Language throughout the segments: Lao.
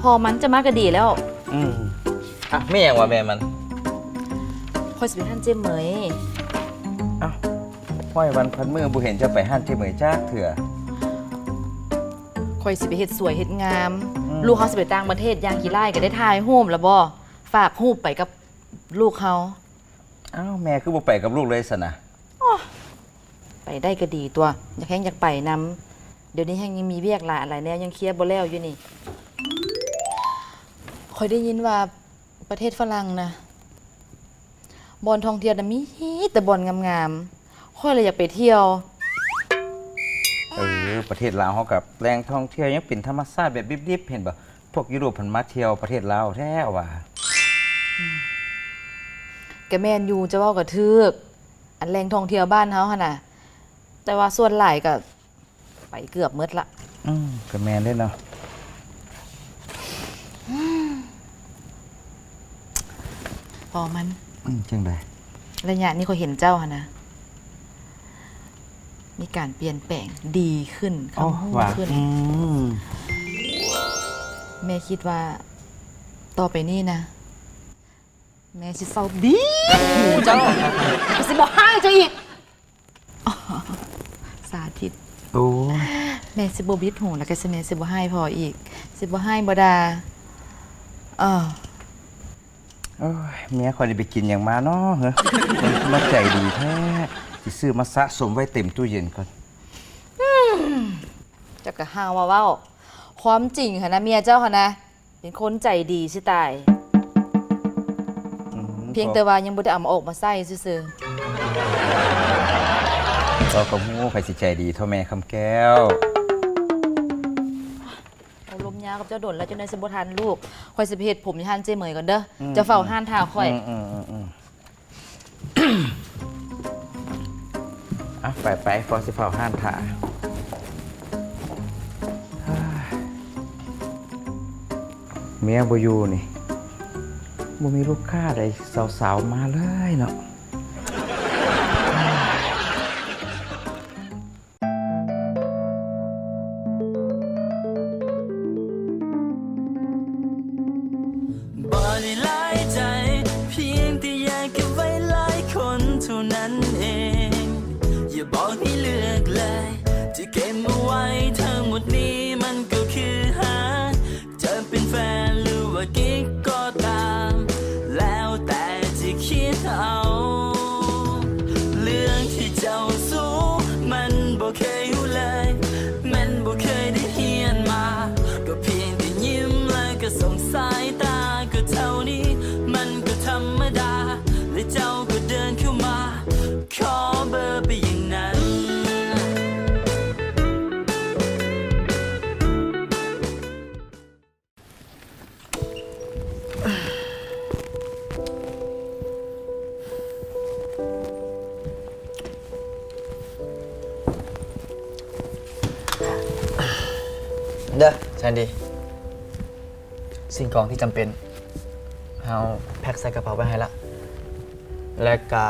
ພໍມັນຈະມາກໍດີແລ້ວ. ອືມ ອ່ະ ມີຫຍັງວະແມ່ມັນ? ຂ້ອຍຊິໄປຮ້ານເຈ້ເໝີຍ. ອ້າວ ຮ້ອຍວັນພັນມື້ບໍ່ເຫັນເຈົ້າໄປຮ້ານເຈ້ເໝີຍຈັກເທື່ອ. ຂ້ອຍຊິໄປເຮັດສວຍເຮັດງາມ. ອືມ ລູກເຮົາຊິໄປຕ່າງປະເທດ ຢ່າງຂີ້ລ້າຍກໍໄດ້ຖ່າຍຮູບລະບໍ່? ຝາກຮູບໄປກັບລູກເຮົາ. ອ້າວ ແມ່ຄືບໍ່ໄປກັບລູກເລີຍຊັ້ນນະ? ໂອ້ ໄປໄດ້ກໍດີຕົວະ ຢາກແຮ່ງຢາກໄປນຳ. ດຽວນີ້ແຮ່ງຍັງມີວຽກຫຼາຍ ຫຼາຍແນວຍັງເຄຍບໍ່ແລ້ວຢູ່ນີ້. ຂ້ອຍໄດ້ຍິນວ່າປະເທດຝຣັ່ງນະ ບ່ອນທ່ອງທ່ຽວນະມີແຕ່ບ່ອນງາມໆ. ຂ້ອຍລະຢາກໄປທ່ຽວ. ເອີ ປະເທດລາວເຮົາກໍແຫຼ່ງທ່ອງທ່ຽວຍັງເປັນທຳມະຊາດແບບດິບໆ ເຫັນບໍ່? ພວກຢູໂຣບເພິ່ນມາທ່ຽວປະເທດລາວແທ້ວ່າ. ກໍແມ່ນຢູ່ ເຈົ້າເວົ້າກໍຖືກ. ອັນແຫຼ່ງທ່ອງທ່ຽວບ້ານເຮົາຫັ້ນນະ ແຕ່ວ່າສ່ວນຫຼາຍກໍໄປເກືອບໝົດລະ. ອືມ ກໍແມ່ນເດ້ເນາະ. ພໍມັນ. ອືມ ຈັ່ງໃດ? ໄລຍະນີ້ຂ້ອຍເຫັນເຈົ້າຫັ້ນນະ ມີການປ່ຽນແປງດີຂຶ້ນ ຄຳຮູ້ຂຶ້ນ. ອືມ ແມ່ຄິດວ່າຕໍ່ໄປນີ້ນະ ແມ່ຊິເຊົາບີດຫູເຈົ້າ ກໍຊິບໍ່ຮ້າຍເຈົ້າອີກ. ສາທິດ. ໂອ້ຍ ແມ່ຊິບໍ່ບິດຫູ ແລ້ວກໍຊິ ແມ່ຊິບໍ່ຮ້າຍພໍ່ອີກ ຊິບໍ່ຮ້າຍບໍ່ດ່າ. ເອີ ໂອ້ຍ ເມຍຂ້ອຍນີ້ໄປກິນຫຍັງມາເນາະເຮີ ມາໃຈດີແທ້. ຊິຊື້ມາສະສົມໄວ້ເຕັມຕູ້ເຢັນກ່ອນ. ອືມ ເຈົ້າກໍຫາວ່າເວົ້າ. ຄວາມຈິງຫັ້ນນະ ເມຍເຈົ້າຫັ້ນນະ ເປັນຄົນໃຈດີຊິຕາຍ. ອືມ ພຽງແຕ່ວ່າຍັງບໍ່ໄດ້ເອົາມາອອກມາໃຊ້ຊື່ໆ. ເຈົ້າກໍຮູ້ ໃຜຊິໃຈດີເທົ່າແມ່ຄຳແກ້ວ. ເອົາລົມຍາວກັບເຈົ້າດົນແລ້ວ ເຈົ້າໜ້ອຍຊິບໍ່ທັນລູກ. ຂ້ອຍຊິໄປເຮັດຜົມຢູ່ຮ້ານເຈ້ເໝີຍກ່ອນເດີ. ອືມ ເຈົ້າເຝົ້າຮ້ານຖ້າຂ້ອຍ. ອືມໆໆໆ. ເອົາ ໄປໆ ພໍ່ຊິເຝົ້າຮ້ານຖ້າ. ເມຍບໍ່ຢູ່ນີ້ ບໍ່ມີລູກຄ້າໃດສາວໆມາເລີຍເນາະ. ບໍ່ໄດ້ຫຼາຍໃຈ ພຽງແຕ່ຢາກເກັບໄວ້ຫຼາຍຄົນເທົ່ານັ້ນເອງ. ຢ່າບອກໃຫ້ເລືອກເລີຍ ຈະເກັບເອົາໄວ້ທັງໝົດນີ້ ມັນກໍຄືຫາ ຈະເປັນແຟນຫຼືວ່າกิ๊ກກໍຕາມ ແລ້ວແຕ່ຈະຄິດເອົາ. ເລື່ອງທີ່ເຈົ້າສູ້ ມັນບໍ່ເຄີຍຮູ້ເລີຍ ແມ່ນບໍ່ເຄີຍໄດ້ຮຽນມາ ກໍພຽງແຕ່ຍິ້ມແລ້ວກໍສົ່ງສາຍຕາ ກໍເທົ່ານີ້ ມັນກໍທຳມະດາ ແລະເຈົ້າກໍເດີນເຂົ້າມາ ຂໍເບີໄປຢ່າງນັ້ນ. ເດີ ແຊນດີ ສິ່ງຂອງທີ່ຈຳເປັນ ເຮົາແພັກໃສ່ກະເປົາໄວ້ໃຫ້ລະ ແລະກະ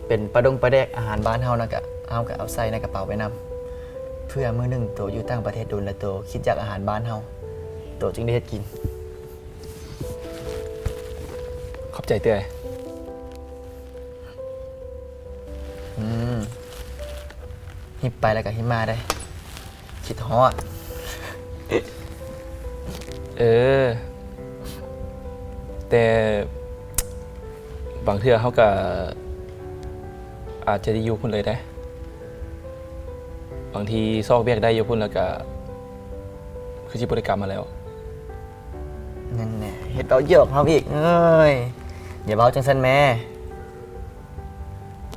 ເປັນປາດົງປາແດກອາຫານບ້ານເຮົານະ ກະເຮົາກະເອົາໃສ່ໃນກະເປົາໄວ້ນຳ ເພື່ອມື້ໜຶ່ງໂຕຢູ່ຕ່າງປະເທດດົນ ແລະໂຕຄິດຢາກອາຫານບ້ານເຮົາ ໂຕຈຶ່ງໄດ້ເຮັດກິນ. ຂອບໃຈເອື້ອຍ. ອືມ ຮີບໄປແລ້ວກໍຮີບມາເດ້ ຄິດຮອດ. ເອີ ແຕ່ບາງເທື່ອເຮົາກໍອາດຈະໄດ້ຢູ່ພຸ້ນເລີຍເດ້ ບາງທີຊອກວຽກໄດ້ຢູ່ພຸ້ນ ແລ້ວກໍຄືຊິບໍ່ໄດ້ກັບມາແລ້ວ. ນັ້ນແຫຼະ ເຮັດເວົ້າຢອກເຮົາອີກ. ເອີຍ ຢ່າເວົ້າຈັ່ງຊັ້ນແມ້.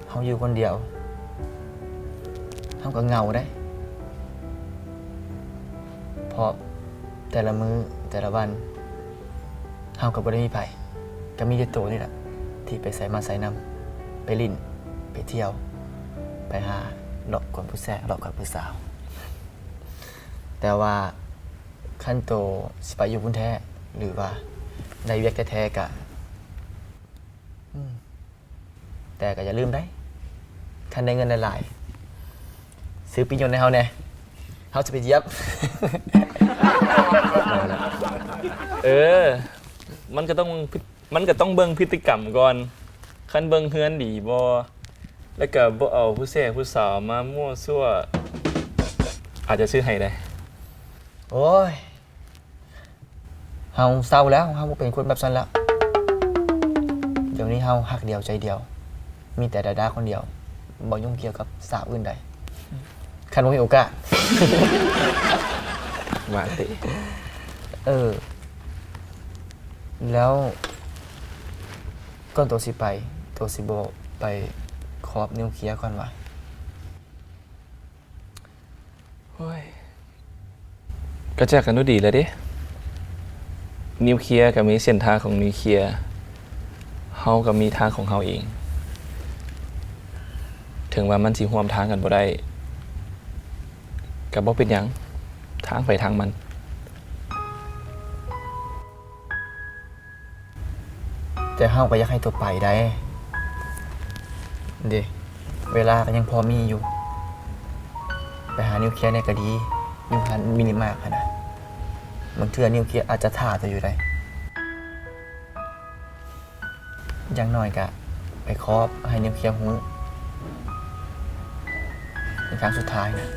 ເຮົາຢູ່ຄົນດຽວ ເຮົາກໍເຫງົາເດ້ ເພາະແຕ່ລະມື້ແຕ່ລະວັນ ເຮົາກໍບໍ່ໄດ້ມີໃຜ ກໍມີແຕ່ໂຕນີ້ແຫຼະ ທີ່ໄປໃສມາໃສນຳ ໄປຫຼິ້ນ ໄປທ່ຽວ ໄປຫາເລາະກວນຜູ້ແຊກ ເລາະກັບຜູ້ສາວ. ແຕ່ວ່າຄັນໂຕຊິໄປຢູ່ພຸ້ນແທ້ ຫຼືວ່າໄດ້ວຽກແທ້ໆ ກະ ອືມ ແຕ່ກໍຢ່າລືມໄດ໋ ຄັນໄດ້ເງິນຫຼາຍໆ ຊື້ປີ້ຍົນໃຫ້ເຮົາແດ່ ເຮົາຊິໄປຢຽບ. ເອີ ມັນກໍຕ້ອງ ມັນກໍຕ້ອງເບິ່ງພຶດຕິກຳກ່ອນ ຄັນເບິ່ງເຮືອນດີບໍ່ ແລ້ວກໍບໍ່ເອົາຜູ້ແຊຜູ້ສາວມາມົ້ວຊົ່ວ ອາດຈະຊື້ໃຫ້ໄດ້. ໂອ້ຍ ເຮົາເຊົາແລ້ວ ເຮົາບໍ່ເປັນຄົນແບບຊັ້ນແລ້ວ. ດຽວນີ້ເຮົາຮັກດຽວໃຈດຽວ ມີແຕ່ດາດາຄົນດຽວ ບໍ່ຫຍຸ້ງກ່ຽວກັບສາວອື່ນໃດ ຄັນບໍ່ມີໂອກາດ. ວ່າຕິ. ເອີ ແລ້ວກ່ອນໂຕຊິໄປ ໂຕຊິບໍ່ໄປຄອບນິວເຄຍກ່ອນຫວາ? ໂອ້ຍ ກໍຈາກກັນດ້ວຍດີແລ້ວເດ້. ນິວເຄຍກໍມີເສັ້ນທາງຂອງນິວເຄຍ, ເຮົາກໍມີທາງຂອງເຮົາເອງ. ເຖິງວ່າມັນຊິຮ່ວມທາງກັນບໍ່ໄດ້ ກໍບໍ່ເປັນຫຍັງ, ທາງໃຜທາງມັນ. ແຕ່ເຮົາກໍຢາກໃຫ້ໂຕໄປໄດ໋ເດ້, ເວລາກໍຍັງພໍມີຢູ່. ໄປຫານິວເຄຍແດ່ກໍດີ, ຢູ່ຮ້ານມິນິມາດຫັ້ນນະ, ບາງເທື່ອນິວເຄຍອາດຈະຖ້າໂຕຢູ່ໄດ໋. ຢ່າງໜ້ອຍກະໄປຄອບໃຫ້ນິວເຄຍຮູ້ ເປັນຄັ້ງສຸດທ້າຍນະ.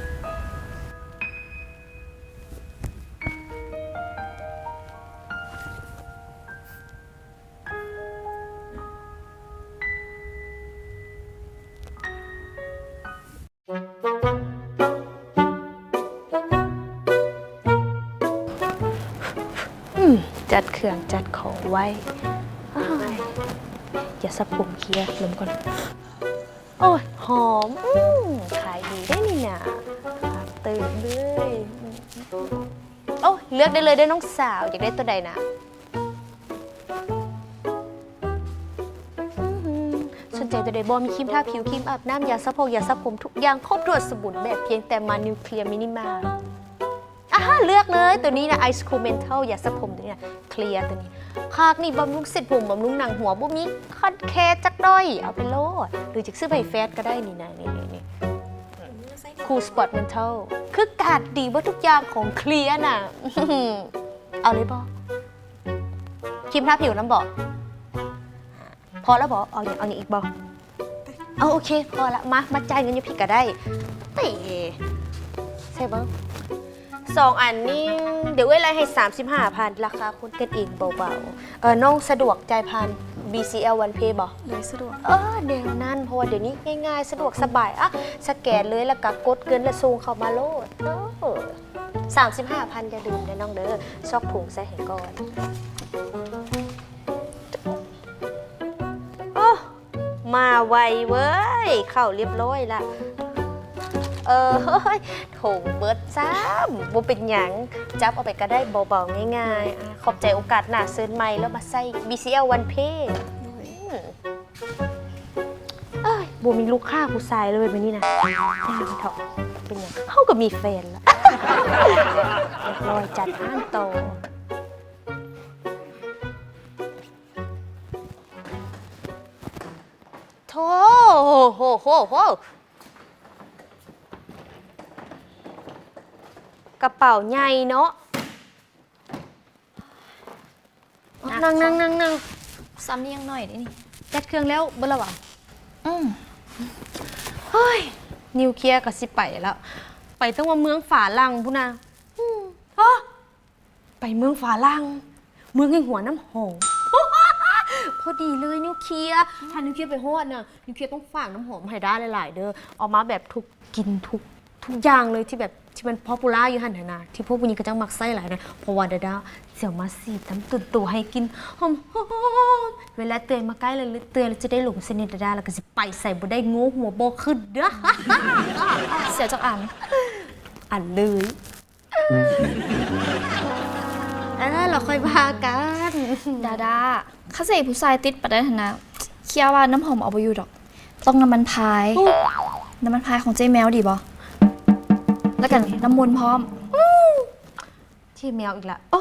ອືມ ຈັດເຄື່ອງຈັດຂອງໄວ້. ອ້າຍ ຢາສະຜົມເຄຍລົມກ່ອນ. ໂອ້ຍ ຫອມ. ອືມ ຂາຍດີເດ້ນີ້ນະ, ເຕີມເລີຍ. ໂອ້ ເລືອກໄດ້ເລີຍເດີ້ນ້ອງສາວ, ຢາກໄດ້ຕົວໃດນະ? ອືມ ສົນໃຈຕົວໃດບໍ່? ມີຄຣີມທາຜິວ, ຄຣີມອາບນ້ຳ, ຢາສະຜົມ, ຢາສະຜົມ, ທຸກຢ່າງຄົບຖ້ວນສົມບູນແບບ, ພຽງແຕ່ມານິວເຄຍມິນິມາດ. ອາຮະ ເລືອກເລີຍ ຕົວນີ້ນະ, ໄອສຄູເມັນເທິລ, ຢາສະຜົມຕົວນີ້ນະ, ເຄຍຕົວນີ້. ພາກນີ້ບຳລຸງເສັ້ນຜົມ, ບຳລຸງໜັງຫົວ, ບໍ່ມີຄັນແຄຈັກໜ້ອຍ, ເອົາໄປໂລດ. ຫຼືຈະຊື້ໄປແຟດກໍໄດ້ນີ້ນະ, ນີ້ໆໆ. ຄູສະປອດເມັນເທິລ ຄືກາດດີເບິດທຸກຢ່າງຂອງເຄຍນະ. ເອົາເລີຍບໍ່? ຄຣີມທາຜິວນຳບໍ່? ພໍແລ້ວບໍ່? ເອົາຫຍັງ ເອົາຫຍັງອີກບໍ່? ເອົາ ໂອເຄ ພໍລະ. ມາ ມາຈ່າຍເງິນຢູ່ພີ້ກໍໄດ້. ເອີ ໃສ່ເບິ່ງ. ສອງອັນນີ້ ດຽວເອື້ອຍໄລ່ໃຫ້ສາມສິບຫ້າພັນ ລາຄາຄົນກັນເອງເບົາໆ. ເອີ ນ້ອງສະດວກຈ່າຍຜ່ານບີຊີແອລວັນເພບໍ່? ໂດຍ ສະດວກ. ເອີ ແນວນັ້ນ ເພາະວ່າດຽວນີ້ງ່າຍໆ ສະດວກສະບາຍ. ອະ ສະແກນເລີຍ ແລ້ວກໍກົດເງິນ ແລ້ວສົ່ງເຂົ້າມາໂລດ. ເອີ ສາມສິບຫ້າພັນ ຢ່າລືມເດີນ້ອງເດີ. ຊອກຖົງໃສ່ໃຫ້ກ່ອນ. ໂອ້ ມາໄວເວີຍ ເຂົ້າລຽບຮ້ອຍລະ. ເອີ ໂອ້ຍ ຖົງເບິດຊ້ຳ. ບໍ່ເປັນຫຍັງ ຈັບເອົາໄປກໍໄດ້ ເບົາໆ ງ່າຍໆ. ອາ ຂອບໃຈ, ໂອກາດໜ້າເຊີນໃໝ່ ແລ້ວມາໃຊ້ບີຊີແອລວັນເພ. ໂດຍ. ອືມ ເອີຍ ບໍ່ມີລູກຄ້າຜູ້ຊາຍເລີຍມື້ນີ້ນະ. ຢ່າເຖາະ ເປັນຫຍັງ ເຮົາກໍມີແຟນລະ. ຮຽບຮ້ອຍ ຈັດຮ້ານຕໍ່. ໂທ້ ໂຫ ໂຫ ໂຫ ໂຫ ກະເປົາໃຫຍ່ເນາະ. ນັ່ງ ນັ່ງ ນັ່ງ ນັ່ງ ຊ້ຳຍັງໜ້ອຍເດ້ນີ້. ຈັດເຄື່ອງແລ້ວເບິດແລ້ວຫວາ? ອືມ. ເຮີ້ຍ ນິວເຄຍກໍຊິໄປແລ້ວ. ໄປຕັ້ງວ່າເມືອງຝຣັ່ງພຸ້ນນະ. ອືມ. ຮະ? ໄປເມືອງຝຣັ່ງ ເມືອງແຫ່ງຫົວນ້ຳຫອມ. ພໍດີເລີຍນິວເຄຍ. ຖ້ານິວເຄຍໄປຮອດນະ ນິວເຄຍຕ້ອງຝາກນ້ຳຫອມໃຫ້ດ້າຫຼາຍໆເດີ. ເອົາມາແບບທຸກ ກິນທຸກ ທຸກຢ່າງເລີຍທີ່ແບບ ທີ່ມັນ popular ຢູ່ຫັ້ນຫັ້ນນະ ທີ່ພວກຜູ້ຍິງເຂົາເຈົ້າມັກໃຊ້ຫຼາຍນະ. ເພາະວ່າດາດາຊິເອົາມາສີດຕາມຕົວໃຫ້ກິນຫອມໆ. ເວລາເອື້ອຍມາໃກ້ແລ້ວ ເອື້ອຍຈະໄດ້ຫຼົງສະໜິດດາດາ ແລ້ວກໍຊິໄປໃສບໍ່ໄດ້ ໂງ່ຫົວບໍ່ຂຶ້ນເດີ. ເສຍຈັກອັນ ອັນເລີຍ. ເອີ ແລ້ວຄ່ອຍວ່າກັນ. ດາດາ ຄັນຊິໃຫ້ຜູ້ຊາຍຕິດປານນັ້ນຫັ້ນນະ ເຄີຍວ່ານ້ຳຫອມເອົາບໍ່ຢູ່ດອກ. ຕ້ອງນ້ຳມັນພາຍ ນ້ຳມັນພາຍຂອງເຈ້ແມວດີບໍ່? ແລ້ວກໍນ້ຳມົນພ້ອມ. ເຈ້ແມວອີກລະ. ໂອ້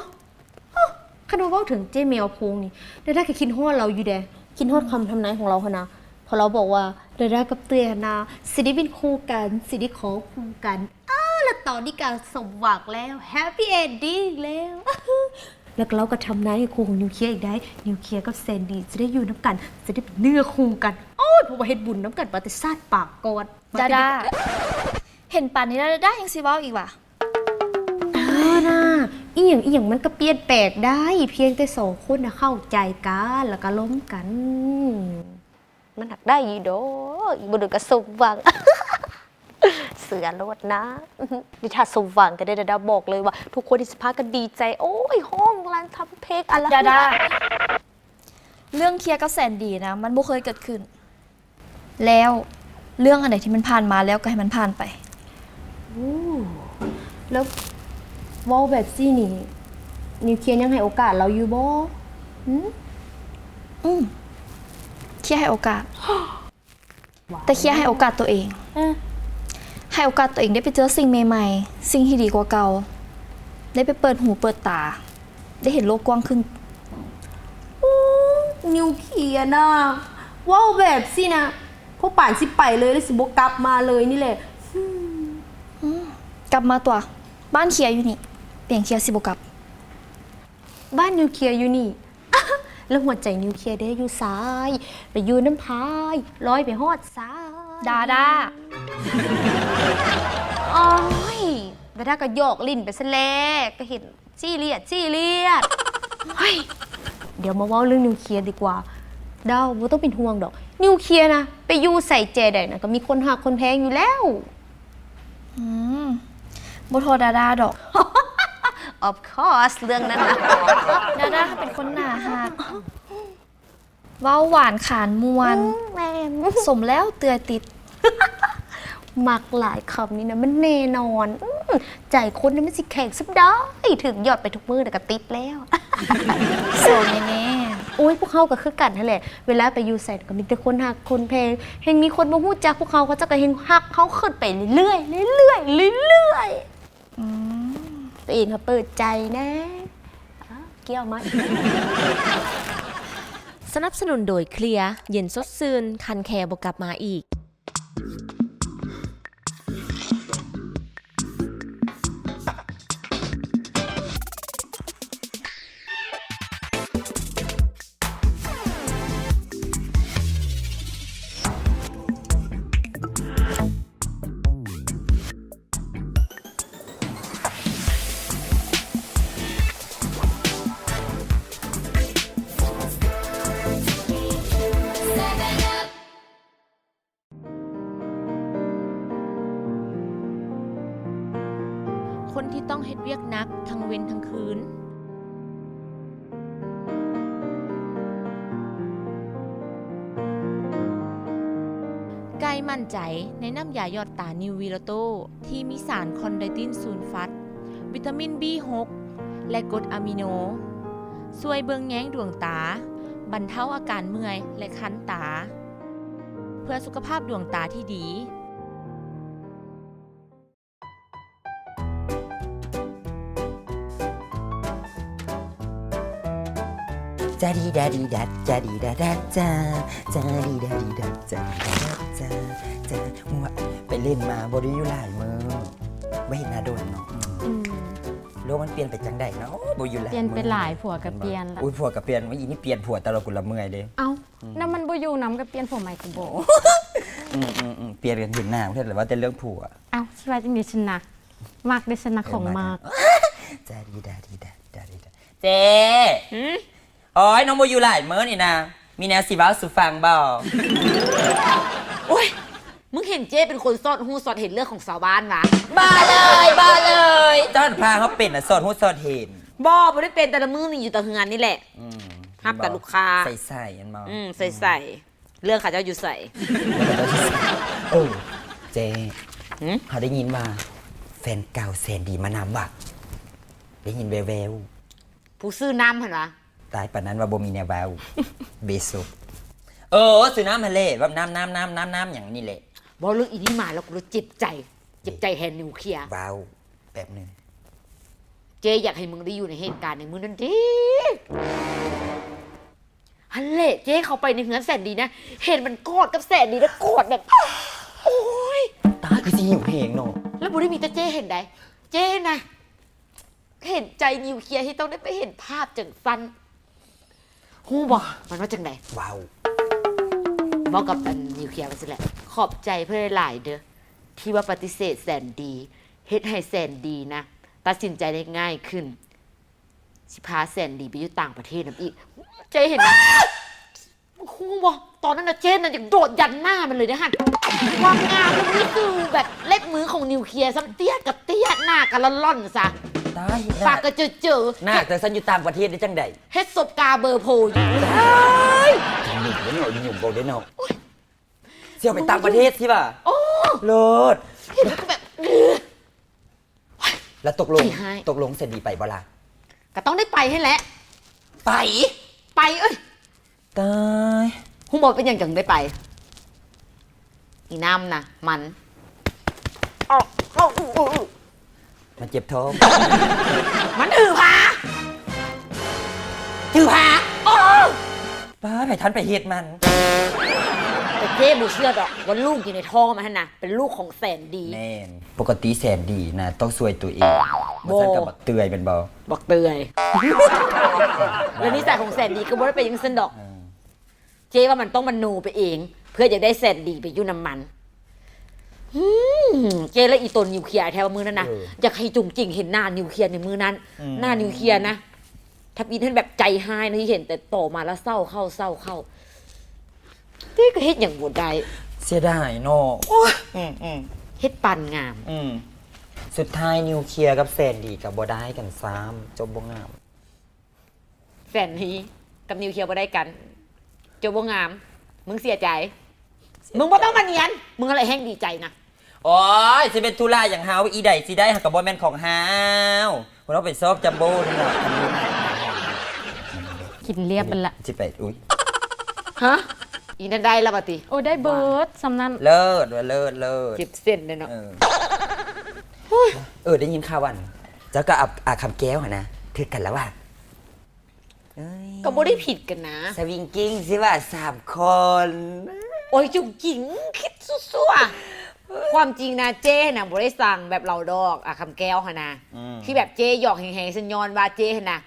ໂອ້ ຄັນວ່າເວົ້າເຖິງເຈ້ແມວໂພງນີ້ ດາດາກໍຄິດຮອດລາວຢູ່ເດ້. ຄິດຮອດຄຳທຳນາຍຂອງລາວຫັ້ນນະ. ເພາະລາວບອກວ່າ ດາດາກັບເອື້ອຍຫັ້ນນະ ຊິໄດ້ເປັນຄູ່ກັນ ຊິໄດ້ຄອງຄູ່ກັນ. ອ້າ ລະ ຕອນນີ້ກໍສົມຫວັງແລ້ວ Happy Ending ແລ້ວ ແລ້ວກໍລາວກໍທຳນາຍໃຫ້ຄູ່ຂອງນິວເຄຍອີກໄດ້ ນິວເຄຍກັບແຊນດີຈະໄດ້ຢູ່ນຳກັນ ຈະໄດ້ເປັນເນື້ອຄູ່ກັນ ໂອ້ຍ ເພາະວ່າເຮັດບຸນນຳກັນມາແຕ່ຊາດປາງກ່ອນ ດາດາ ເຫັນປານນີ້ແລ້ວ ດາດາຍັງຊິເວົ້າອີກຫວາ? ເອີນາ ອີ່ຫຍັງ ອີ່ຫຍັງມັນກໍປ່ຽນແປງໄດ້ ພຽງແຕ່ສອງຄົນນະເຂົ້າໃຈກັນ ແລ້ວກໍລົມກັນ ມັນຮັກໄດ້ຢູ່ດອກ ອີກບໍ່ດົນກໍສົມຫວັງ ເຊື່ອໂລດນາ ນີ້ຖ້າສົມຫວັງກໍໄດ້ ດາດາບອກເລີຍວ່າທຸກຄົນນີ້ຊິພາກັນດີໃຈ ໂອ້ຍ ຮ້ອງລຳທຳເພງ ອາລະ ດາດາ ເລື່ອງເຄຍກັບແສນດີນະ ມັນບໍ່ເຄີຍເກີດຂຶ້ນ ແລ້ວເລື່ອງອັນໃດທີ່ມັນຜ່ານມາແລ້ວກໍໃຫ້ມັນຜ່ານໄປ. ໂອ້ ແລ້ວເວົ້າແບບຊີ້ນີ້ ນິວເຄຍຍັງໃຫ້ໂອກາດລາວຢູ່ບໍ່? ຫື? ອືມ ເຄຍໃຫ້ໂອກາດ ແຕ່ເຄຍໃຫ້ໂອກາດຕົວເອງ ເອີ ໃຫ້ໂອກາດຕົວເອງໄດ້ໄປເຈີສິ່ງໃໝ່ໆ ສິ່ງທີ່ດີກວ່າເກົ່າ ໄດ້ໄປເປີດຫູເປີດຕາ ໄດ້ເຫັນໂລກກວ້າງຂຶ້ນ. ໂອ້ ນິວເຄຍນະ ເວົ້າແບບຊີ້ນະ ພວກປານຊິໄປເລີຍ ແລ້ວຊິບໍ່ກັບມາເລີຍນີ້ແຫຼະ. ອືມ ກັບມາຕົວະ ບ້ານເຄຍຢູ່ນີ້ ເປັນຫຍັງເຄຍຊິບໍ່ກັບ? ບ້ານນິວເຄຍຢູ່ນີ້ ແລ້ວຫົວໃຈນິວເຄຍເດ ຢູ່ໃສ? ໄປຢູ່ນຳໃຜ? ລອຍໄປຮອດໃສ? ດາດາ ໂອ້ຍ ດາດາກໍຫຍອກຫຼິ້ນໄປຊັ້ນແຫຼະ ກໍເຫັນ ຊີຣຽດ ຊີຣຽດ ເຮີ້ຍ ດຽວມາເວົ້າເລື່ອງນິວເຄຍດີກວ່າ ດາວບໍ່ຕ້ອງເປັນຫ່ວງດອກ ນິວເຄຍນະ ໄປຢູ່ໃສແຈໃດນະ ກໍມີຄົນຮັກຄົນແພງຢູ່ແລ້ວ. ອືມ ບໍ່ທໍ່ດາດາດອກ. Of course ເລື່ອງນັ້ນນະ ດາດາເປັນຄົນໜ້າຮັກ ເວົ້າຫວານຂານມ່ວນ ອືມ ແມ່ນ ສົມແລ້ວເຕືອຍຕິດ ມັກຫຼາຍ ຄຳນີ້ນະ ມັນແນ່ນອນ ອືມ ໃຈຄົນນີ້ມັນຊິແຂງສ່ຳໃດ ຖືກຢອດໄປທຸກມື້ແລ້ວກໍຕິດແລ້ວ ໂສດແນ່ໆ. ໂອ້ຍ ພວກເຮົາກໍຄືກັນຫັ້ນແຫຼະ ເວລາໄປຢູ່ໃສກໍມີແຕ່ຄົນຮັກຄົນແພງ ແຮ່ງມີຄົນບໍ່ຮູ້ຈັກພວກເຮົາ ເຂົາເຈົ້າກໍແຮ່ງຮັກເຮົາຂຶ້ນໄປເລື້ອຍໆ ເລື້ອຍໆ ເລື້ອຍໆ. ອືມ ຕົວເອງຫາເປີດໃຈແດ່ ອ້າວ ກ່ຽວມາອີກ. ສະໜັບສະໜູນໂດຍ ເຄລຍ ເຢັນສົດຊື່ນ ຄັນແຄບໍ່ກັບມາອີກ. ຄົນທີ່ຕ້ອງເຮັດວຽກໜັກທັງເວັນທັງຄືນ. ໄກ່ໝັ້ນໃຈໃນນ້ຳຢາຢອດຕານິວວີໂລໂຕ ທີ່ມີສານຄອນໄດຕິນຊູນຟັດ, ວິຕາມິນບີຫົກ ແລະ ກົດອາມິໂນ, ຊ່ວຍເບິ່ງແຍງດວງຕາ, ບັນເທົາອາການເມື່ອຍ ແລະ ຄັນຕາ, ເພື່ອສຸຂະພາບດວງຕາທີ່ດີ. ຈາດີດາດີດາ ຈາດີດາດາຈາ ຈາດີດາດີດາ ຈາດີດາດາຈາ ຈາ ວ່າໄປຫຼິ້ນມາ ບໍ່ໄດ້ຢູ່ຫຼາຍມື້ ບໍ່ເຫັນໜ້າດົນເນາະ. ອືມ ໂລກມັນປ່ຽນໄປຈັ່ງໃດເນາະ ບໍ່ຢູ່ຫຼາຍມື້ ປ່ຽນໄປຫຼາຍ ຜົວກໍປ່ຽນລະ. ອຸ້ຍ ຜົວກໍປ່ຽນ ອີນີ້ປ່ຽນຜົວຕະຫຼອດ ກູລະເມື່ອຍເດ້. ເອົ້າ ອືມ ແລ້ວມັນບໍ່ຢູ່ນຳກໍປ່ຽນຜົວໃໝ່ກໍບໍ່. ອືມໆໆ ປ່ຽນກັນເຫັນໜ້າເທື່ອລະ ເວົ້າແຕ່ເລື່ອງຜົວ. ເອົ້າ ຊິວ່າຈັ່ງໃດຊັ້ນນະ ມັກເດ້ຊັ້ນນະ ຂອງມັກ. ເອີ ມັກ ຈາດີດາດີດາ ຈາດີດາ. ເຈ້ ຫື? ໂອ້ຍ ນ້ອງບໍ່ຢູ່ຫຼາຍມື້ນີ້ນະ ມີແນວຊິເວົ້າສູ່ຟັງບໍ່? ໂອ້ຍ ມຶງເຫັນເຈ້ເປັນຄົນສອດຮູ້ສອດເຫັນເລື່ອງຂອງຊາວບ້ານຫວາ? ບໍ່ເລີຍ ບໍ່ເລີຍ ເຈົ້າຫັ້ນພາເຮົາເປັນນະ ສອດຮູ້ສອດເຫັນ. ບໍ່ ບໍ່ໄດ້ເປັນ ແຕ່ລະມື້ນີ້ຢູ່ແຕ່ເຮືອນນີ້ແຫຼະ. ອືມ ຮັບແຕ່ລູກຄ້າ ໃສໆ ແມ່ນບໍ່? ອືມ ໃສໆ. ເລື່ອງເຂົາເຈົ້າຢູ່ໃສ? ເອີ ເຈ້ ຫື? ເຮົາໄດ້ຍິນວ່າແຟນເກົ່າແສນດີມານຳຫວາ? ໄດ້ຍິນແວ່ວໆ. ຜູ້ຊື້ນ້ຳຫັ້ນຫວາ? ຕາຍປານນັ້ນວ່າບໍ່ມີແນວເວົ້າ ເບໂຊ. ເອີ ຊື້ນ້ຳຫັ້ນແຫຼະ ແບບນ້ຳ ນ້ຳ ນ້ຳ ນ້ຳ ນ້ຳຫຍັງນີ້ແຫຼະ. ເວົ້າເລື່ອງອີນີ້ມາແລ້ວ ກູເຈັບໃຈ ເຈັບໃຈແທນນິວເຄຍ. ເວົ້າແປັບໜຶ່ງ. ເຈ້ຢາກໃຫ້ມຶງໄດ້ຢູ່ໃນເຫດການໃນມື້ນັ້ນເດ້. ຫັ້ນແຫຼະ ເຈ້ເຂົ້າໄປໃນເຮືອນແສນດີນະ ເຫັນມັນກອດກັບແສນດີ ແລ້ວກອດແບບ ໂອ້ຍ ຕາຍ ຄືຊິຫິວແຮງເນາະ. ມັນບໍ່ໄດ້ມີແຕ່ເຈ້ເຫັນໃດ ເຈ້ນະ ເຫັນໃຈນິວເຄຍທີ່ຕ້ອງໄດ້ໄປເຫັນພາບຈັ່ງຊັ້ນ. ຮູ້ບໍ່ ມັນວ່າຈັ່ງໃດ? ເວົ້າ ເວົ້າກັບອັນນິວເຄຍວ່າຊີ້ແຫຼະ. ຂອບໃຈເພິ່ນຫຼາຍໆເດີ້ ທີ່ວ່າປະຕິເສດແສນດີ ເຮັດໃຫ້ແສນດີນະ ຕັດສິນໃຈໄດ້ງ່າຍຂຶ້ນ ຊິພາແສນດີໄປຢູ່ຕ່າງປະເທດນຳອີກ. ເຈ້ເຫັນນະ ຮູ້ບໍ່ ຕອນນັ້ນນະ ເຈ້ນະ ຢາກໂດດຢັນໜ້າມັນເລີຍເດ້ຫັ້ນ. ຄວາມງາມມັນມີຊື່ແບບເລັບມືຂອງນິວເຄຍ ຊ້ຳເຕ້ຍກະເຕ້ຍ ໜ້າກະຫຼອນໆຊະ ຕາຍ ປາກກະເຈີໆ ໜ້າແຕ່ຊັ້ນຢູ່ຕ່າງປະເທດໄດ້ຈັ່ງໃດ? ເຮັດສົບກາເບີໂພຢູ່. ຕາຍ ຫຍຸ້ມເດ້ເນາະ ຫຍຸ້ມເວົ້າເດ້ເນາະ. ໂອ້ຍ ຊິເອົາໄປຕ່າງປະເທດຊິຫວາ? ໂອ້ ເລີດ ເຫັນແລ້ວກໍແບບ ແລ້ວຕົກລົງ ຕກລົງແສນດີໄປບໍ່ລະ? ກໍຕ້ອງໄດ້ໄປຫັ້ນແຫຼະ. ໄປ? ໄປເອີຍ. ຕາຍ ຮູ້ບໍ່ເປັນຫຍັງຈັ່ງໄດ້ໄປ? ອີນ້ຳນະ ມັນ ມັນເຈັບທ້ອງ ມັນຖືພາ ຖືພາ. ໂອ້ ປ້າ ໃຜທັນໄປເຮັດມັນ. ແຕ່ເຈ້ບໍ່ເຊື່ອດອກວ່າລູກຢູ່ໃນທ້ອງມັນຫັ້ນນະ ເປັນລູກຂອງແສນດີ. ແມ່ນ ປົກກະຕິແສນດີນະ ຕ້ອງຊ່ວຍຕົວເອງ. ບໍ່ ບໍ່ຊັ້ນກໍບັກເຕືອຍແມ່ນບໍ່? ບັກເຕືອຍ. ແລ້ວນິໄສຂອງແສນດີກໍບໍ່ໄດ້ເປັນຈັ່ງຊັ້ນດອກ. ເອີ ເຈ້ວ່າມັນຕ້ອງມະໂນໄປເອງ ເພື່ອຢາກໄດ້ແສນດີໄປຢູ່ນຳມັນ. ອືມ ເຈ້ ແລ້ວອີຕົນນິວເຄຍແທ້ວ່າມື້ນັ້ນນະ ເອີ ຢາກໃຫ້ຈຸງຈິງເຫັນໜ້ານິວເຄຍໃນມື້ນັ້ນ. ອືມ ໜ້ານິວເຄຍນະ ທຳອິດຫັ້ນແບບໃຈຮ້າຍນະ ທີ່ເຫັນແຕ່ຕໍ່ມາແລ້ວເສົ້າເຂົ້າ ເສົ້າເຂົ້າ. ເຈົ້ກໍເຮັດຫຍັງບໍ່ໄດ້ ເສຍດາຍເນາະ. ໂອ້ຍ ອືມໆ ເຮັດປານງາມ. ອືມ ສຸດທ້າຍນິວເຄຍກັບແສນດີກໍບໍ່ໄດ້ກັນຊ້ຳ ຈົບບໍ່ງາມ. ແສນດີກັບນິວເຄຍບໍ່ໄດ້ກັນ ຈົບບໍ່ງາມ. ມຶງເສຍໃຈ ມຶງບໍ່ຕ້ອງມານຽນ ມຶງຫັ້ນແຫຼະແຮ່ງດີໃຈນະ. ໂອ້ຍ ຊິເປັນທຸລະຫຍັງເຮົາ ອີໃດຊິໄດ້ ຫາກະບໍ່ແມ່ນຂອງເຮົາ. ພວກເຮົາໄປຊອກຈັມໂບ້ນັ້ນລະ. ກິນລຽບມັນລະ ຊິໄປ ອຸ້ຍ ຮະ ອີນັ້ນໄດ້ລະບາດຕິ. ໂອ້ ໄດ້ເບີດສ່ຳນັ້ນ. ເລີດວ່າເລີດ ເລີດ ເຈັບເສັ້ນເດ້ເນາະ. ເອີ ເອີ ໄດ້ຍິນຂ່າວວ່າ ເຈົ້າກັບອາຄຳແກ້ວຫັ້ນນະ ຖືກກັນລະຫວາ? ເອີຍ ກໍບໍ່ໄດ້ຜິດກັນນະ ສະວິງກິ້ງຊິວ່າສາມຄົນ. ໂອ້ຍ ຈຸກຈິງ ຄິດຊົ່ວໆ. ຄວາມຈິງນະ ເຈ້ນະບໍ່ໄດ້ຊັງແບບລາວດອກ ອາຄຳແກ້ວຫັ້ນນະ. ອືມ ທີ່ແບບເຈ້ຢອກແຮງໆ ຊັ້ນຍ້ອນວ່າເຈ້ຫັ້ນນະ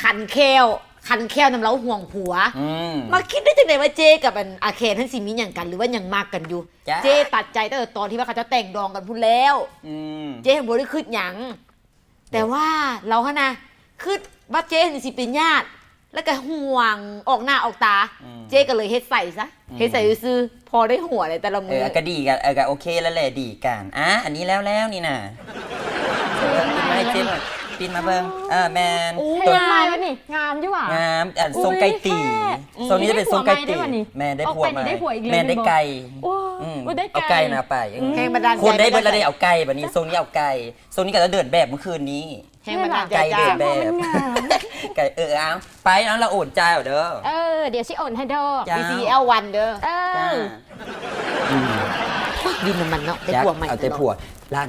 ຄັນແຂ້ວ ຄັນແຂ້ວນຳລາວຫ່ວງຜົວ. ອືມ ມາຄິດໄດ້ຈັ່ງໃດວ່າເຈ້ກັບອັນອາແຄນຫັ້ນຊິມີຫຍັງກັນ ຫຼືວ່າຍັງມັກກັນຢູ່. ເຈ້ຕັດໃຈຕັ້ງແຕ່ຕອນທີ່ວ່າເຂົາເຈົ້າແຕ່ງດອງກັນພຸ້ນແລ້ວ. ອືມ ເຈ້ບໍ່ໄດ້ຄິດຫຍັງ. ແຕ່ວ່າລາວຫັ້ນນະ ຄິດວ່າເຈ້ນີ້ຊິເປັນຍາດ ແລ້ວກໍຫ່ວງອອກໜ້າອອກຕາ. ອືມ ເຈ້ກໍເລີຍເຮັດໃສ່ຊະ. ອືມ ເຮັດໃສ່ຊື່ໆ ພໍໄດ້ຫົວໄດ້ແຕ່ລະມື້. ເອີ ກໍດີກັນ ເອີ ກໍໂອເຄແລ້ວແຫຼະ ດີກັນ. ອ່າ ອັນນີ້ແລ້ວໆນີ້ນະ ເອີ ປິດມາໃຫ້ເຈ້ ປິດມາເບິ່ງ. ເອີ ແມ່ນ. ໂອ້ຍ ງາມນີ້ ງາມຢູ່ຫວາ? ງາມ ອັນ ຊົງໄກ່ຕີ. ຊົງນີ້ຈະເປັນຊົງໄກ່ຕີ. ແມ່ນ ໄດ້ຜົວໃໝ່. ແມ່ນ ໄດ້ໄກ່. ອືມ ເອົາໄກ່ນະໄປ. ອືມ ແຮງບັນດານໃຈ ຄົນໄດ້ເບິດລະເດ້ ເອົາໄກ່. ບາດນີ້ຊົງນີ້ເອົາໄກ່. ຊົງນີ້ກໍລະເດີນແບບມື້ຄືນນີ້. ແຮງບັນດານໃຈ ໄກ່ເດີນແບບ. ໄກ່ ເອີ ເອົາ ໄປເນາະ ລະໂອນຈ່າຍເອົາເດີ. ເອີ ດຽວຊິໂອນໃຫ້ດອກ. ບີຊີແອລວັນເດີ. ເອີ ຈ້າ. ອືມ ວິນນຳມັນເນາະ ໄດ້ຜົວໃໝ່. ເອົາແຕ່ຜົວ. ຫັ້ນ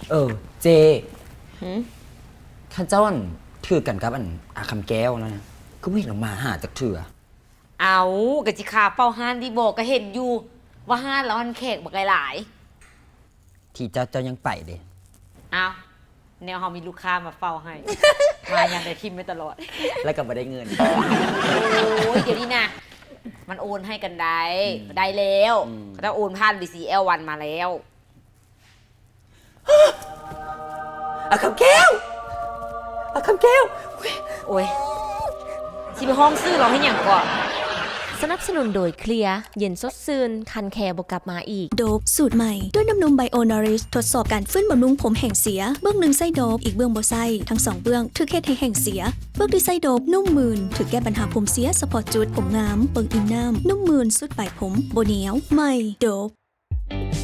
ເອີ ເຈ້ ຫື? ຄັນເຈົ້າ ອັນ ຖືກກັນກັບ ອັນ ອາຄຳແກ້ວນະ ຄືບໍ່ເຫັນອອກມາຫາຈັກເທື່ອ? ເອົາ ກໍຊິຄາເຝົ້າຮ້ານດີບໍ່ ກໍເຫັນຢູ່ວ່າຮ້ານລາວຫັ້ນແຂກບັກຫຼາຍໆ. ທີ່ເຈົ້າ ເຈົ້າຍັງໄປເດ້. ອ້າວ ແນວເຮົາມີລູກຄ້າມາເຝົ້າໃຫ້ ມາຍາມໃດຖິ້ມໄວ້ຕະຫຼອດ ແລ້ວກໍບໍ່ໄດ້ເງິນ. ໂອ້ຍ ດຽວນີ້ນະ ມັນໂອນໃຫ້ກັນໄດ້. ອືມ ໄດ້ແລ້ວ. ອືມ ເຂົາເຈົ້າໂອນຜ່ານບີຊີແອລວັນມາແລ້ວ. ອາຄຳແກ້ວ ອາຄຳແກ້ວ. ໂອ້ຍ ຊິໄປຮ້ອງຊື່ລາວເຮັດຫຍັງເກາະ? ສະໜັບສະໜູນໂດຍ ເຄລຍ ເຢັນສົດຊື່ນ ຄັນແຄບໍ່ກັບມາອີກ. ໂດບສູດໃໝ່ ດ້ວຍນ້ຳນົມ Bio Nourish ທົດສອບການຟື້ນບຳລຸງຜົມແຫ້ງເສຍ ເບື້ອງໜຶ່ງໃຊ້ໂດບ ອີກເບື້ອງບໍ່ໃຊ້. ທັງສອງເບື້ອງຖືກເຮັດໃຫ້ແຫ້ງເສຍ. ເບື້ອງທີ່ໃຊ້ໂດບນຸ້ມມື່ນ ຖືກແກ້ບັນຫາຜົມເສຍສະເພາະຈຸດ, ຜົມງາມ, ເບິ່ງອີ່ມນ້ຳ, ນຸ້ມມື່ນ, ສຸດປາຍຜົມ, ບໍ່ໜຽວ. ໃໝ່ ໂດບ.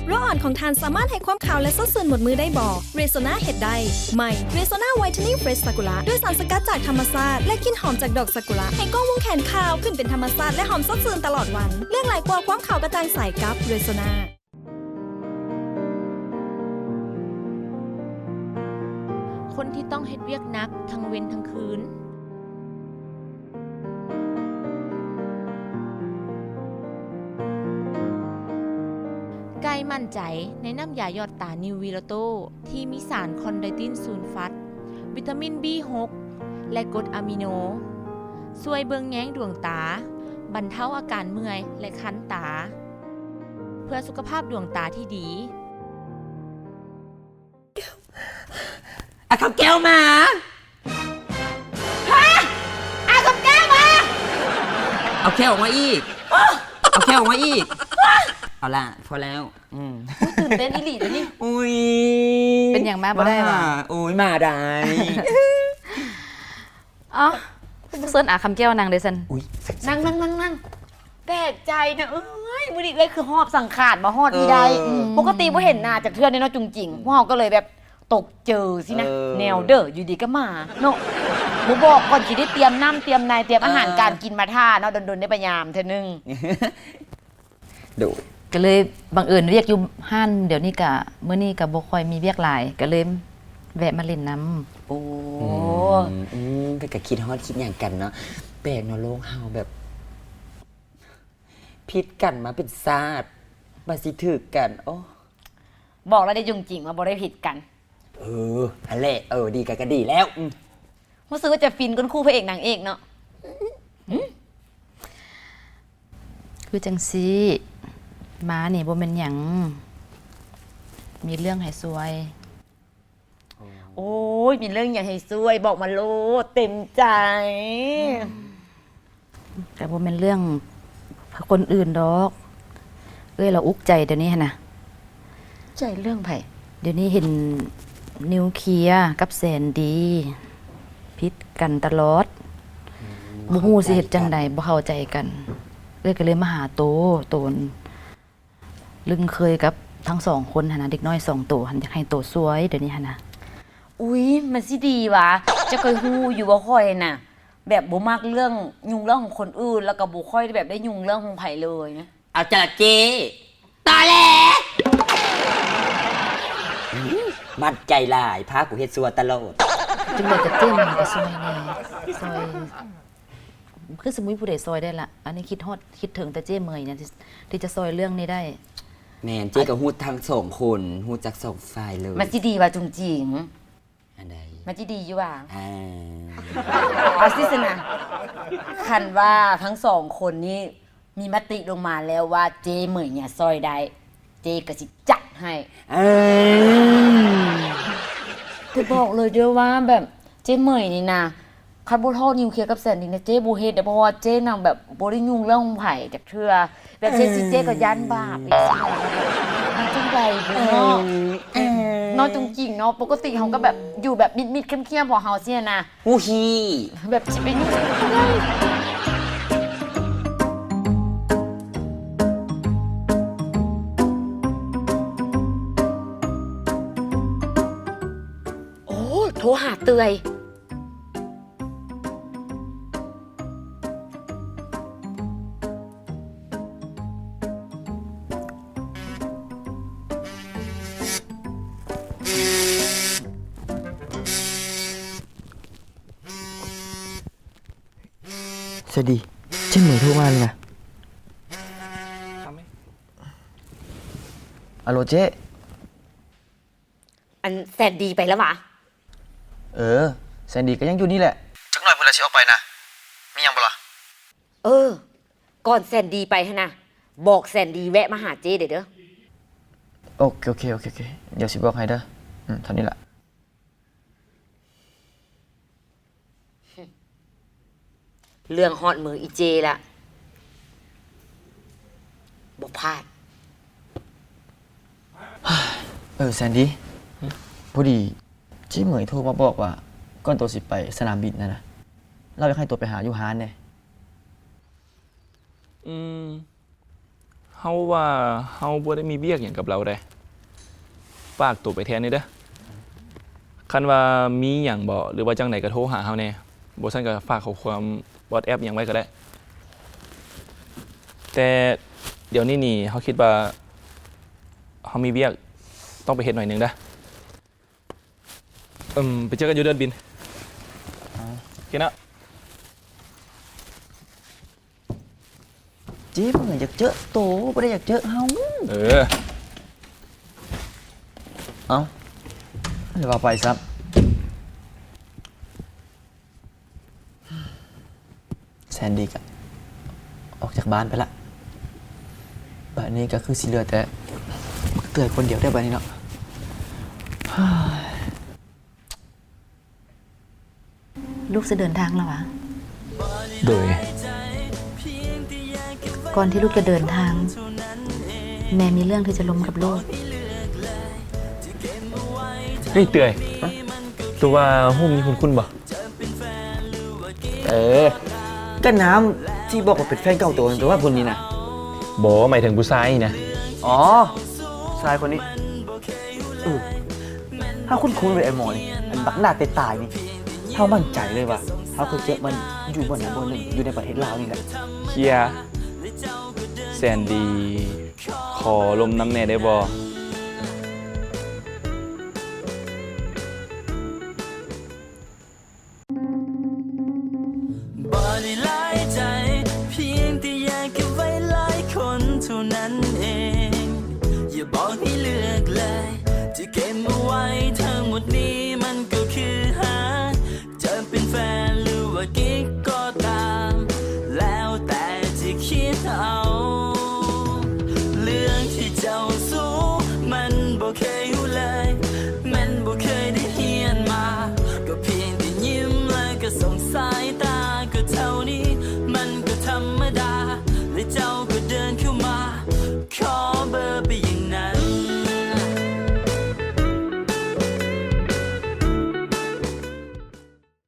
ໂລອ່ອນຂອງທ່ານສາມາດໃຫ້ຄວາມຂາວ ແລະ ສົດຊື່ນໝົດມື້ໄດ້ບໍ່? Rexona ເຮັດໄດ້. ໃໝ່ Rexona Whitening Fresh Sakura ດ້ວຍສານສະກັດຈາກທຳມະຊາດ ແລະ ກິ່ນຫອມຈາກດອກຊາກຸຣະ ໃຫ້ກ້ອງວົງແຂນຂາວຂຶ້ນເປັນທຳມະຊາດ ແລະ ຫອມສົດຊື່ນຕະຫຼອດວັນ. ເລືອກຫຼາຍກວ່າຄວາມຂາວກະຈ່າງໃສກັບ Rexona. ຄົນທີ່ຕ້ອງເຮັດວຽກໜັກທັງເວັນທັງຄືນ. ໄກ່ໝັ້ນໃຈໃນນ້ຳຢາຢອດຕານິວວີໂລໂຕ ທີ່ມີສານຄອນໄດຕິນຊູນຟັດ, ວິຕາມິນບີຫົກ ແລະ ກົດອາມິໂນ, ຊ່ວຍເບິ່ງແຍງດວງຕາ, ບັນເທົາອາການເມື່ອຍ ແລະ ຄັນຕາ, ເພື່ອສຸຂະພາບດວງຕາທີ່ດີ. ອາຄຳແກ້ວມາ. ຮະ! ອາຄຳແກ້ວມາ! ເອົາແຂ້ວອອກມາອີກ. ເອົາແຂ້ວອອກມາອີກ. ເອົາລະ ພໍແລ້ວ. ອືມ ຕື່ນເຕັ້ນອີ່ຫຼີເດນີ້. ອຸ້ຍ ເປັນຫຍັງມາບໍ່ໄດ້ຫວາ? ໂອ້ຍ ມາໄດ້. ອໍ ຄືບໍ່ເຊີນອາຄຳແກ້ວນັ່ງເດຊັ້ນ? ອຸ້ຍ ນັ່ງໆໆໆ. ແປກໃຈນະເອີຍ ມື້ນີ້ເອື້ອຍຄືຫອບສັງຂານມາຮອດນີ້ໄດ້. ເອີ ປົກກະຕິບໍ່ເຫັນໜ້າຈັກເທື່ອເນາະ ຈຸງຈິງ. ພວກເຮົາກໍເລີຍແບບຕົກເຈີຊີ້ນະ. ເອີ ແນວເດີ ຢູ່ດີກໍມາເນາະ. ບໍ່ບອກກ່ອນຊິໄດ້ຕຽມນ້ຳຕຽມໃນ ຕຽມອາຫານ ເອີ ການກິນມາຖ້າເນາະ. ດົນໆໄດ້ໄປຍາມເທື່ອໜຶ່ງ. ໂດຍ ກໍເລີຍບັງເອີນວຽກຢູ່ຮ້ານດຽວນີ້ກະ ມື້ນີ້ກະບໍ່ຄ່ອຍມີວຽກຫຼາຍ ກໍເລີຍແວະມາຫຼິ້ນນຳ. ໂອ້ ອືມ ອືມ ເພິ່ນກະຄິດຮອດຄິດຫຍັງກັນເນາະ. ແປກເນາະ ໂລກເຮົາແບບຜິດກັນມາເປັນຊາດ ມາຊິຖືກກັນ. ໂອ້ ບອກແລ້ວເດ້ ຈຸງຈິງ ວ່າບໍ່ໄດ້ຜິດກັນ. ເອີ ຫັ້ນແຫຼະ. ເອີ ດີກັນກະດີແລ້ວ. ອືມ ຮູ້ສຶກວ່າຈະຟິນກັນຄູ່ພະເອກນາງເອກເນາະ. ຄືຈັ່ງຊີ້ ມານີ້ບໍ່ແມ່ນຫຍັງ ມີເລື່ອງໃຫ້ຊ່ວຍ. ໂອ້ຍ ມີເລື່ອງຫຍັງໃຫ້ຊ່ວຍ ບອກມາໂລດ ເຕັມໃຈ. ກໍບໍ່ແມ່ນເລື່ອງຄົນອື່ນດອກ ເອື້ອຍລາວອຸກໃຈດຽວນີ້ຫັ້ນນະ. ໃຈເລື່ອງໃຜ? ດຽວນີ້ເຫັນນິວເຄຍກັບແສນດີຜິດກັນຕະຫຼອດ. ອືມ ບໍ່ຮູ້ຊິເຮັດຈັ່ງໃດ ເຂົ້າໃຈກັນ ບໍ່ເຂົ້າໃຈກັນ. ເອື້ອຍກໍເລີຍມາຫາໂຕ ໂຕນລຶ້ງເຄີຍກັບທັງສອງຄົນຫັ້ນນະ ເດັກນ້ອຍສອງໂຕຫັ້ນ ຢາກໃຫ້ໂຕຊ່ວຍດຽວນີ້ຫັ້ນນະ. ອຸ້ຍ ມັນຊິດີຫວາ? ເຈົ້າກໍຮູ້ຢູ່ວ່າຂ້ອຍນະ ແບບບໍ່ມັກເລື່ອງ ຫຍຸ້ງເລື່ອງຂອງຄົນອື່ນ ແລ້ວກໍບໍ່ຄ່ອຍແບບໄດ້ຫຍຸ້ງເລື່ອງຂອງໃຜເລີຍ. ເອົາຈັ່ງລະເຈ້ ຕອແຫຼ. ໝັ້ນໃຈຫຼາຍ ພາກູເຮັດຊົ່ວຕະຫຼອດ. ຈັ່ງໃດກໍເຈ້ມາກໍຊ່ວຍແດ່ ຊ່ວຍ ຄືຊິບໍ່ມີຜູ້ໃດຊ່ອຍໄດ້ລະ. ອັນນີ້ຄິດຮອດຄິດເຖິງແຕ່ເຈ້ເໝີຍນະ ທີ່ ທີ່ຈະຊ່ອຍເລື່ອງນີ້ໄດ້. ແມ່ນ ເຈ້ກໍຮູ້ທັງສອງຄົນ ຮູ້ຈັກສອງຝ່າຍເລີຍ. ມັນຊິດີຫວາ ຈຸງຈິງ? ອັນໃດ? ມັນຊິດີຢູ່ຫວາ? ອ່າ ເອົາຊິຊັ້ນນະ ຄັນວ່າທັງສອງຄົນນີ້ມີມະຕິລົງມາແລ້ວວ່າເຈ້ເໝີຍນີ້ຊ່ອຍໄດ້ ເຈ້ກໍຊິຈັດໃຫ້. ເອີ ແຕ່ບອກເລີຍເດີ້ວ່າແບບເຈ້ເໝີຍນີ້ນະ ຄັນບໍ່ເທົ່ານິວເຄຍກັບແສນດີນະ ເຈ້ບໍ່ເຮັດເດີ້ ເພາະວ່າເຈ້ນະແບບບໍ່ໄດ້ຫຍຸ້ງເລື່ອງຂອງໃຜຈັກເທື່ອ. ແບບເຊັ່ນຊິເຈ້ກໍຢ້ານບາບອີກຊີ້ນະ ມັນຈັ່ງໃດບຸເນາະ. ເອີ ເນາະ ຈຸງຈິງເນາະ. ປົກກະຕິເຮົາກໍແບບຢູ່ແບບມິດໆ ຄຽມໆ ຂອງເຮົາຊີ້ນະ. ຮູ້ຮີ້ ແບບຊິໄປຫຍຸ້ງ. ໂອ້ ໂທຫາເຕືອຍ. ສະຫວັດດີ ເຈ້ເໝີຍໂທມານີ້ນະ. ອາໂຫຼ ເຈ້. ອັນແສນດີໄປແລ້ວຫວາ? ເອີ ແສນດີກໍຍັງຢູ່ນີ້ແຫຼະ. ຈັກໜ້ອຍພຸ້ນລະຊິອອກໄປນະ. ມີຫຍັງບໍ່ລະ? ເອີ ກ່ອນແສນດີໄປຫັ້ນນະ ບອກແສນດີແວະມາຫາເຈ້ເດີ້. ໂອເຄ ໂອເຄ ໂອເຄ ໂອເຄ ດຽວຊິບອກໃຫ້ເດີ້. ອືມ ເທົ່ານີ້ລະ. ເລື່ອງຮອດມືອີເຈ້ລະ ບໍ່ພາດ. ເອີ ແຊນດີ ພໍດີເຈ້ເໝີຍໂທມາບອກວ່າ ກ່ອນໂຕຊິໄປສະໜາມບິນຫັ້ນນະ ລາວຢາກໃຫ້ໂຕໄປຫາຢູ່ຮ້ານເດ້. ອືມ. ເຮົາວ່າເຮົາບໍ່ໄດ້ມີວຽກຫຍັງກັບລາວໃດ໋ ຝາກໂຕໄປແທນແດ່ເດີ້. ຄັນວ່າມີຫຍັງບໍ ຫຼືວ່າຈັ່ງໃດກໍໂທຫາເຮົາແດ່ ບໍ່ຊັ້ນກໍຝາກຂໍ້ຄວາມ WhatsApp ຫຍັງໄວ້ກໍໄດ້. ແຕ່ດຽວນີ້ນີ້ ເຮົາຄິດວ່າເຮົາມີວຽກຕ້ອງໄປເຮັດໜ້ອຍໜຶ່ງເດີ້. ເອີ່ມ ໄປເຈີກັນຢູ່ເດີ່ນບິນ. ໂອເຄເນາະ. ເຈ້ເໝີຍຢາກເຈີໂຕ ບໍ່ໄດ້ຢາກເຈີເຮົາ. ເອີ. ເອົ້າ ຫຼືວ່າໄປຊ້ຳ ແສນດີກະອອກຈາກບ້ານໄປລະ. ບາດນີ້ກະຄືຊິເຫຼືອແຕ່ບັກເຕີຍຄົນດຽວແທ້ບາດນີ້ເນາະ. ລູກຈະເດີນທາງແລ້ວຫວາ? ໂດຍ. ກ່ອນທີ່ລູກຈະເດີນທາງ, ແມ່ມີເລື່ອງທີ່ຈະລົມກັບລູກ. ເຮີ້ຍ ເຕີຍ, ໂຕວ່າຮູບນີ້ຄຸ້ນໆບໍ່? ເອີ ກະນ້ຳທີ່ບອກວ່າເປັນແຟນເກົ່າໂຕນັ້ນຕົວະ ຜູ້ນີ້ນະ. ບໍ່, ໝາຍເຖິງຜູ້ຊາຍນີ້ນະ. ອໍ ຊາຍຄົນນີ້. ເອີ ເຮົາຄຸ້ນໆເລີຍໄອ້ໝໍນີ້, ອັນບັກໜ້າແຕ່ຕາຍນີ້. ເຮົາໝັ້ນໃຈເລີຍວ່າເຮົາເຄີຍເຈີມັນຢູ່ບ່ອນໃດບ່ອນໜຶ່ງ ຢູ່ໃນປະເທດລາວນີ້ແຫຼະ. ເຄຍ ແສນດີ ຂໍລົມນຳແດ່ໄດ້ບໍ່? ບໍ່ໄດ້ຫຼາຍໃຈ ພຽງແຕ່ຢາກເກັບໄວ້ຫຼາຍຄົນເທົ່ານັ້ນເອງ. ຢ່າບອກໃຫ້ເລືອກເລີຍ ຈະເກັບເອົາໄວ້ທັງໝົດນີ້ ມັນກໍຄືຫາ ຈະເປັນແຟນຫຼືວ່າກິກກໍຕາມ ແລ້ວແຕ່ຈະຄິດເອົາ. ເລື່ອງທີ່ເຈົ້າຮູ້ ມັນບໍ່ເຄີຍຮູ້ເລີຍ ແມ່ນບໍ່ເຄີຍໄດ້ຮຽນມາ ກໍພຽງແຕ່ຍິ້ມ ແລ້ວກໍສົ່ງສາຍຕ